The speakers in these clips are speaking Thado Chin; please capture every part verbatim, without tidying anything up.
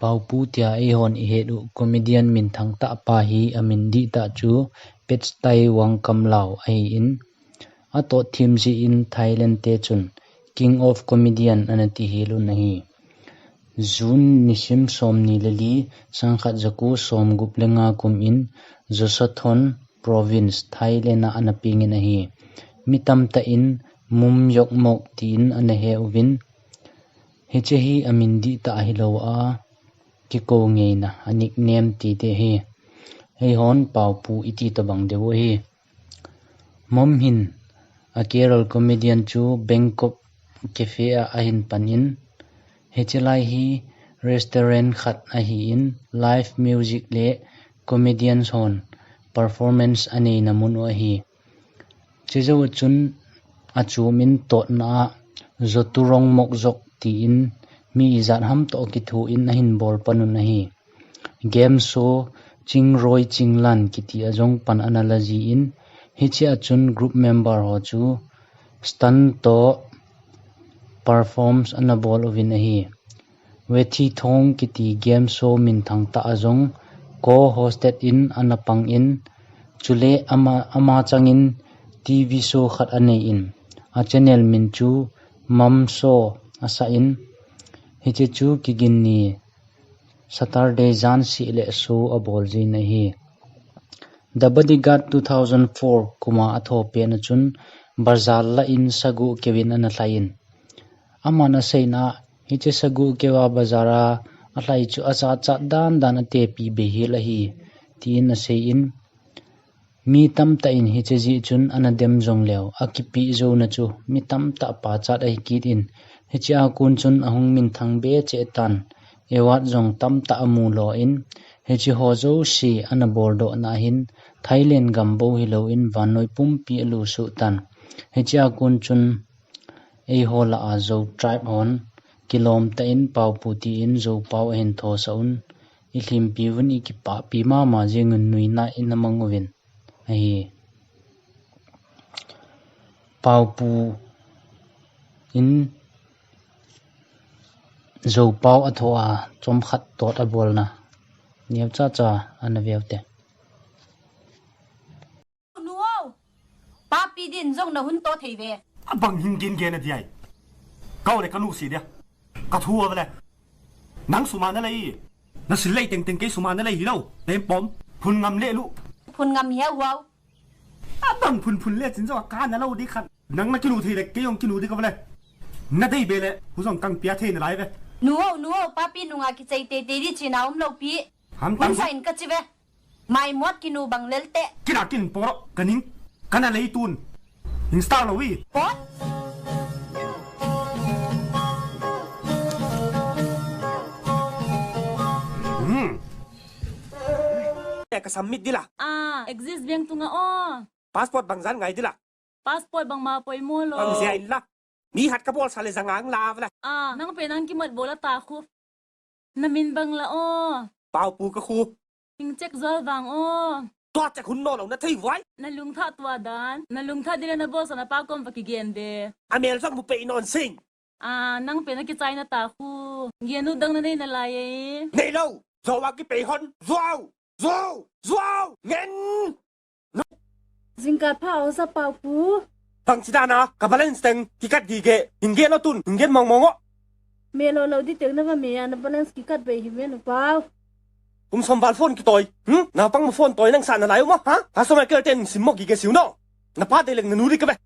Pau Pu tia eihon ihet u comedian minthang tah pa hi amin dihtah chu Petchtai Vangkamlao ahin, atoh thim jeh in Thailand te chun King of Comedian ana tihil un ahi. June nisim somni le li, sangkhat jako somgup le nga kum in Josathon Province, Thailand a ana peng in ahi. Mi tamtah in Mum Jok Mok tin ana he uvin, hiche hi amin dihtah ahilou a, kikou ngeina, a nickname tite hi. Eihon Pau Pu iti tobang diu ahi. Mum hin a Kerala comedian chu Bangkok cafe a ahin pan in, hiche lai hi restaurant khat ahin live music le comedians hon performance aneina mun u ahi. Chejou chun achom in totna a Joturong Mok Jok tin mi ijat ham toh kitho in ahin bol pan un ahi. Game show Chingroi Chinglan kiti a jong pan ana la jin, hiche a chun group member ho chu stunt toh performance ana bol uvin ahi. Wethi Thong kiti game show minthang tah a jong co-hosted in ana pang in, chule ama, ama changin T V show khat anei in, a channel min chu Mum Show asah in, hiche chu Kiginni Saturday jan seh le show abol jin ahi. The Bodyguard two thousand four kuma athoh pen a chun bazar lah in sagu keuvin ana lhai in. Aman aseina a, hiche sagu keuva bazar a alhai chu achat chat dan dan a tepi behel ahi, tin asei in, mi tamtah in hiche jeh chun ana dem jong leu, akipe jouna chu mi tamtah pachat ahi kit in, hiche a kon chun ahung minthang be cheh tan, award jong tamtah amu lo in, hiche ho jouse ana boldoh na hin, Thailand gam bou hilou in vannoi pumpi alusuh tan. Hiche a kon chun eiho lah a Zo tribe hon kilom tah in Pau Pu tin Zo pau ahin thosah un, ilhimpi uvin ikipahpi mama jing un nuina in amang uvin ahi. Pau Pu in Zo pau athoh a chomkhat tot abolna neocha cha ana veu te. Nu o, papi din jong na hun to thei ve. Abang hin gin gin a diai. Kau le kanu si dia. Ka thu a le. Nang suma na lei. Na sil lei teng teng kei suma na lei hilou. Tem pom. Phun ngam le lu. Phun ngam hia wow. Abang phun phun le chin jo ka na lo di khan. Nang na kinu thei le kei jong kinu di ka le. Na dei be le. Hu jong kang pia thei na lai ve. Nu o, nu o, papi nunga kichai te te di china um lo pi. Ham tam. Hun sa in ka chi ve. Mai mot kinu bang lel te. Kina kin poro, kaning, kana lei tun. Hing star lo wi. Pot? Hmm. Ka submit dila. Ah, exist beng tunga o. Passport bang jan ngai dila. Passport bang ma poimo lo. Bang zia in la. Mi hat ka bol sa le zanga ang la vla. Ah, nang pe nang kimat bola ta khu. Na min bang la o. Pau Pu ka khu. Hing check jol vang o. Tua check hun no lo na thei vai. Na lungtha tua dan. Na lungtha dile na bol sa na pa kom va kigen de. A mel jong mu pe non sing. Ah, nang pe na kichai na ta khu. Gen u dang na nei na lai e. Nei lo. Zo wa ki pe hon. Zuau. Zuau. Zuau. Ngen. Jingkah pha o sa Pau Pu. Bang chi dana, ka balance teng, kikat gige, hing gen o tun, hing gen mong mong o. Me lo lo di teng na va me ya na balance kikat ve hi me nu pau. Kum som val phone kitoi, hmm? Na pang mo phone toi nang sa na lai uma, ha? Customer care ten sim mo gige siu no. Na pa de leng na nu ri ka ve.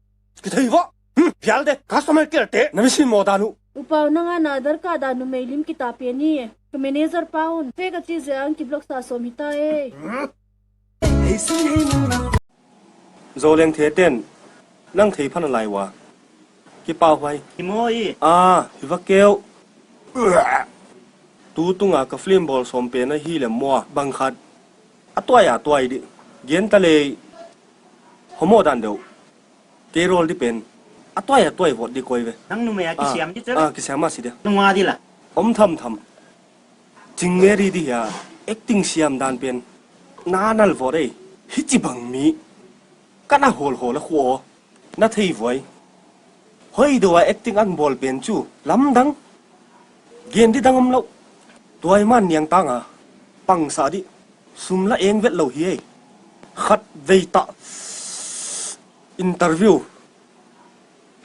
Kithei vo. Hmm, phial de, customer care te, na mi sim mo danu. U pau nanga na Aadhaar card a numei lim kita pe ni. Ka manager pa un, fake a chi je ang ki block sa som hita e. Hmm? Zoleng the ten, nang thei phan lai wa. Kipa huai. Hi mo i. Ah, hi va keu. Tu tunga ka film bol som pe na hi le mo bang khat. A tuai a tuai di. Gen ta le. Homo dan deu. Kei rol di pen. A tuai a tuai vot di koi ve. Nang numei a kisiam di che. Ah, kisiam a si dia. Nunga di la. Om tham tham. Ching Mary di hia, acting siam dan pen. Na nal vore, hichi bang mi. Kana hol hol a khu o. Na thei voi. Hoi do a acting an bol pen chu, lamdang. Gen di dang om lo. Tuai man niang tang a, pangsa di. Sum la eng vet lo hi ei. Khat vei ta. Interview.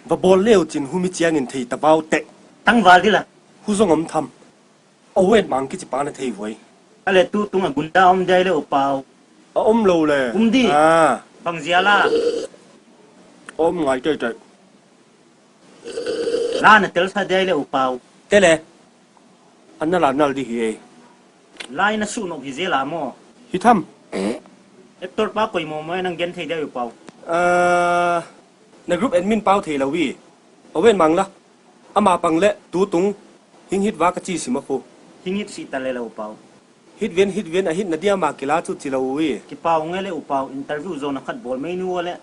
Va bol leu chin humi chiang in thei ta vau te. Tangval di la. Hu zong om tham. Owen mang kichi pa na thei voi. Ale tu tung a gunda om dai le u Pau. A om lo le. Um di. Ah. Bang zia la. Om ngai tai tai. La na tel sa dai le u Pau. Te le. An na la nal di hi ei. Lai na su nok hi zia la mo. Hi tham. Actor pa koi mo mo nang gen thei dai u Pau. Ah, na group admin Pau thei lo wi. Owen mang la. Ama pang le tu tung. Hing hit va ka chi si ma khu. Hing hit si ta le lo u Pau. Hit ven, hit ven, a hit na dia ma kila chu chi lo wi. Ki Pau nge le u Pau, interview zo na khat bol mai nu le.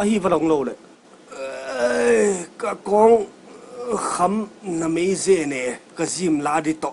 A hi va long lo le. Ei, ka kong kham na mei ze ne, ka zim la di to.